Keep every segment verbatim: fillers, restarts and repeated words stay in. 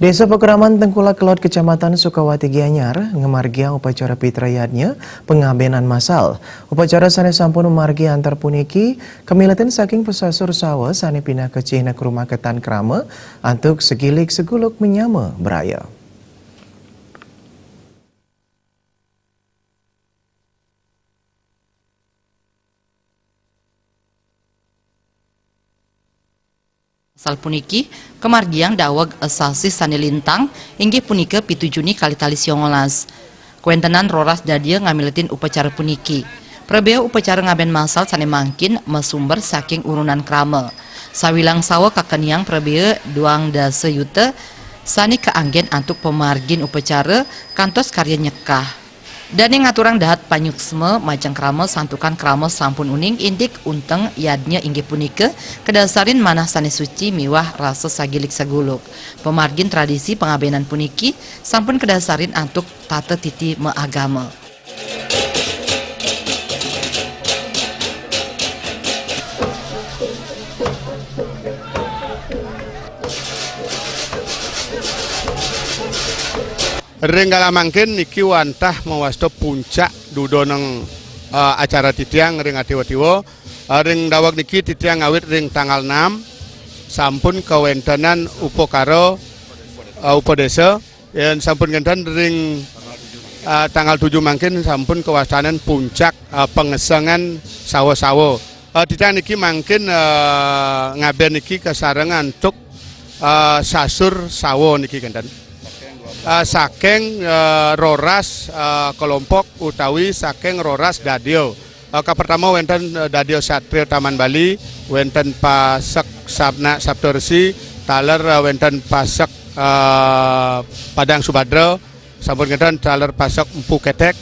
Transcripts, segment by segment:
Désa Pakraman Tengkulak Kelod, Kecamatan Sukawati Gianyar, ngamargiang upacara Pitra Yadnya pangabénan massal. Upacara sané sampun mamargi antar puniki kamiletin saking pasasur sawa sané pinaka cihna karumaketan krama antuk sagilik saguluk manyama braya. Sal puniki kamargiang daweg sasih sané lintang, inggih punika pitu Juni kalih tali sia welas. Kawéntenan roras dadia ngamiletin upacara puniki. Prabéa upacara ngabén massal sané mangkin masumber saking urunan krama. Sawilang sawa kakeniang prabéa duang dasa yuta sané kaanggén antuk pamargin upacara kantos karya nyekah. Dané ngaturang dahat panyuksma majeng krama santukan krama sampun uning indik unteng yadnya inggih punika kadasarin manah sané suci miwah rasa sagilik saguluk. Pamargin tradisi pangabénan puniki sampun kadasarin antuk tata titi maagama. Ring galah mangkin niki wantah mawasta puncak dudoning, eh, acara titiang ring Atiwa-tiwa. Eh, ring daweg niki titiang ngawit ring tanggal enam sampun kawéntenan upakara, eh, upadésa. Yén sampun ngénten ring, eh, tanggal tujuh mangkin sampun kawastanin puncak, eh, pangesengan sawa-sawa. Eh, titiang niki mangkin, eh, ngabén niki kasarengin antuk, eh, sasur sawa niki kénten. Eh, saking, eh, roras, eh, kelompok utawi saking roras dadia. Eh, kapertama wénten, eh, dadia Satria Taman Bali, wénten Pasek Sabna Saptarsi, taler, eh, wénten Pasek, eh, Padang Subadra, sampun ngénten taler Pasek Empu Ketek.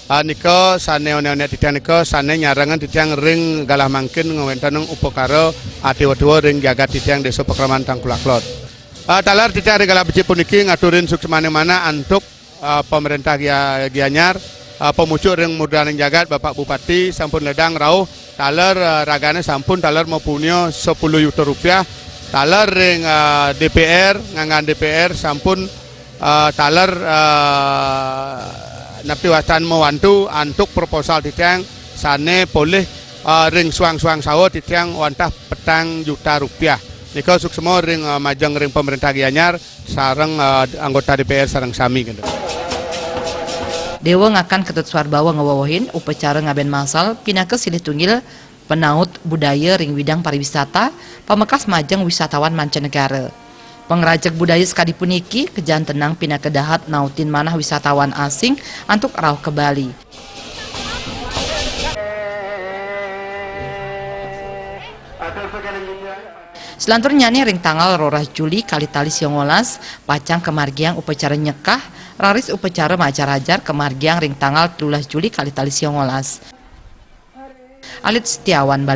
Ah, nika sané onék-onék titiang nika sané nyarengin titiang ring galah mangkin ngawéntenang upakara Atiwa-tiwa ring jagat titiang Désa Pakraman Tengkulak Kelod. Ah, taler titiang ring galah becik puniki ngaturin suksmaning manah antuk, ah, Pamréntah Gia-, Gianyar, ah, pamucuk ring murdaning jagat Bapak Bupati sampun ledang rauh taler, ah, ragané sampun taler mapunia sepuluh yuta rupiah, taler ring, ah, D P R, nganggan D P R sampun, ah, taler, ah, napi wastan mawantu antuk proposal titiang sané polih, ah, ring suang-suang sawa titiang wantah petang juta rupiah. Nika suksma ring, ah, majeng ring Pamréntah Gianyar sareng, ah, anggota D P R sareng sami, gitu. Déwa Ngakan Ketut Swarbawa ngawewehin upacara ngabén massal pinaka silih tunggil panaut budaya ring widang pariwisata, pamekas majeng wisatawan mancanegara. Pangrajeg budaya sakadi puniki kajantenang pinaka dahat nautin manah wisatawan asing antuk rauh ka Bali. Salanturnyané ring tanggal roras Juli kalih tali sia welas, pacang kamargiang upacara nyekah, raris upacara maajar-ajar kamargiang ring tanggal telulas Juli kalih tali sia welas. Alit Setiawan, Bali.